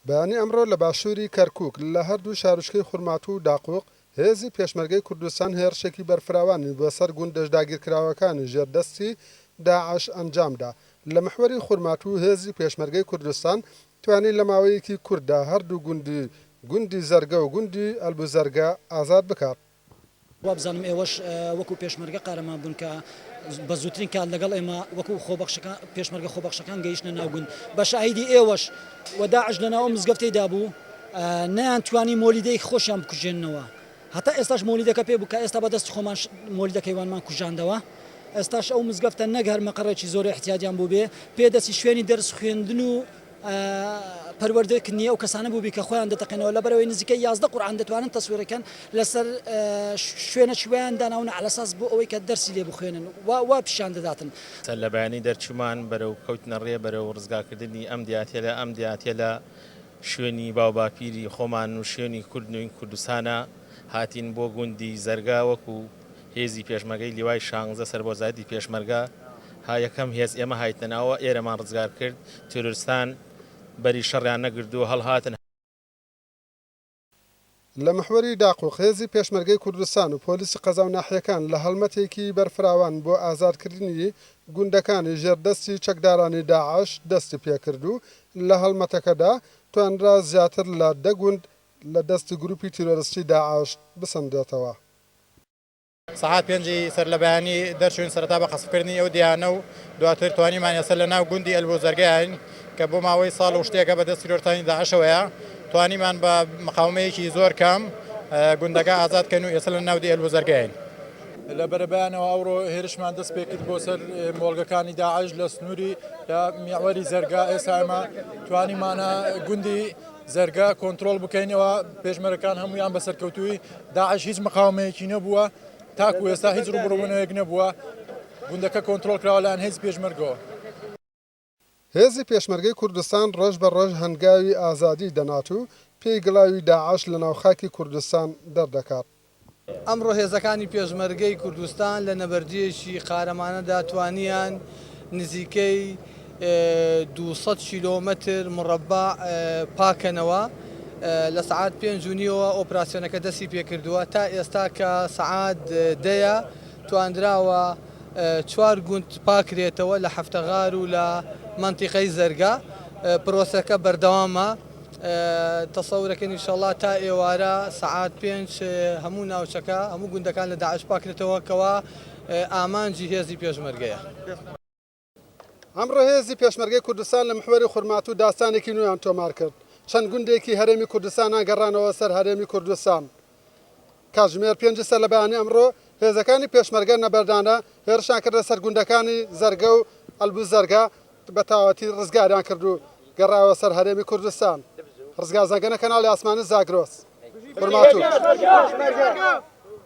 بەیانی ئەمڕۆ لە باشووری کەرکووک لە هەردوو شارۆچکەی خورماتوو و داقوق هێزی پێشمەرگەی کوردستان هێڕشێکی بەرفراوانی بۆ سەر گوندە داگیرکراوەکانی ژێر دەستی داعش ئەنجامدا. لە محوەری خورماتوو هێزی پێشمەرگەی کوردستان توانی لە ماوەیەکی کورتدا هەردوو گوندی گوندی زەرگە و گوندی ئەلبوزەرگە ئازاد بکات. وابزانم ئێوەش وەکو پێشمەرگە قارەمان بوون کە بە زووترین کات لەگەڵ ئێمە وەکو خۆبەخشەکان پێشمەرگە خۆبەخشەکان گەیشتنە ناو گوند بە شاهیدی ئێوەش و داعش لە ناو ئەو مزگەفتەیدا بوو نەیانتوانی مۆلیدەی خۆشیان بکوژێننەوە هەتا ئێستاش مۆلیدەکە پێ بوو کە ئێستا بە دەستی خۆمان مۆلیدەکەی وانمان کوژاندەوە ئێستاش ئەو مزگەفتە نەک هەر مەقەڕێکی زۆر ئیحتیادیان بووبێ پێ دەستی شوێنی دەرس خوێندن و پەروەردە کردنی ئەو کەسانە بووبی کە خۆیان دەتەقێنەوە لەبەرئەوەی نزیکەی 11 قورئان دەتوانن تەسویڕی کەن لەسەر شوێنەکی وایان داناون عەلەساس بۆ ئەوەی کە دەرسی لێ بخوێنن وا وا پیشان دەداتن. سەر لە بەیانی دەرچوومان بەرەو کەوتنە ڕێ بەرەو ڕزگارکردنی ئەم دیاتێلە، ئەم دیاتێلە شوێنی باوباپیری خۆمان و شوێنی کوردن کوردستانە، هاتین بۆ گوندی زەرگا وەکو هێزی پێشمەرگەی لیوای شانزە سەر بە وەزارەتی پێشمەرگە ها یەکەم هێز ئێمە هایتنە ناوە ئێرەمان ڕزگار کرد تیرۆرستان بەری شەڕیان نەگردو هەڵهاتن. لە محوەری داقوق هێزی پێشمەرگەی کوردستان و پۆلیسی قەزا و ناحیەکان لە هەڵمەتێکی بەرفراوان بۆ ئازادکردنی گوندەکانی ژێر دەستی چەکدارانی داعش دەستی پێکرد و لە هەڵمەتەکەدا توانرا زیاتر لە دە گوند لە دەستی گروپی تیرۆرستی داعش بسەندێتەوە. سەعات پێنجی سەرلەبەیانی دەرچووین سەرەتا بە قەسفکردنی ئەو دیانە و دواتر توانیمان ئێستا لە ناو گوندی ئەلبۆ زەرگاین کە بۆ ماوەی ساڵ و شتێکە بە دەست تیرۆرتانی داعشەوەیە توانیمان بە مقاومەیەکی زۆر کەم گوندەکە ئازاد کەین و ئێستا لە ناو دی ئەلبۆ زەرگاین. لە بەرەبەیانەوە ئەوڕۆ هێرشمان دەست پێکرد بۆ سەر مۆڵگەکانی داعش لە سنووری لە میعوەری زەرگا ئێستا ئێمە توانیمانە گوندی زەرگا کۆنترۆڵ بکەینەوە، پێشمەرگەکان هەموویان بە سەرکەوتوویی، داعش هیچ مقاومەیەکی نەبووە، تاکو ئێستا هیچ ڕووبەڕووبوونەوەیەک نەبووە، گوندەکە کۆنترۆڵ کراوە لەلایەن هێزی پێشمەرگەوە. هێزی پێشمەرگەی کوردستان ڕۆژ بە ڕۆژ هەنگاوی ئازادی دەنات و پێی گڵاوی داعش لە ناو خاکی کوردستان دەردەکات. ئەمڕۆ هێزەکانی پێشمەرگەی کوردستان لە نەبەردییەکی قارەمانەدا توانیان نزیکەی 200 کیلۆمەتر مڕەبع پاکەنەوە. لە سەعات پێنج و نیوەوە ئۆپراسیۆنەکە دەستی پێکردووە تا ئێستا کە سەعات دەیە تواندراوە چوار گوند پاکرێتەوە لە حەفتەغار و لە مەنتیقەی زەرگا. پرۆسەکە بەردەوامە. تەسەورەکەین ئینشەڵا تا ئێوارە سەعات پێنج هەموو ناوچەکە هەموو گوندەکان لە داعش پاکرێتەوە کەوا ئامانجی هێزی پێشمەرگەیە. ئەمڕۆ هێزی پێشمەرگەی کوردستان لە محوەری خورماتوو داستانێکی نوێیان تۆمار کرد، چەند گوندێکی هەرێمی کوردستانان گەڕانەوە سەر هەرێمی کوردستان. کاتژمێر پێنجی سەرلەبەیانی ئەمڕۆ هێزەکانی پێشمەرگە نەبەردانە هێرشیان کردە سەر گوندەکانی زەرگە و ئەلبوزەرگە بە تەواوەتی ڕزگاریان کرد و گەڕایەوە سەر هەرێمی کوردستان. ڕزگار زەنگەنە کەناڵی ئاسمانی زاگرۆس، خورماتوو.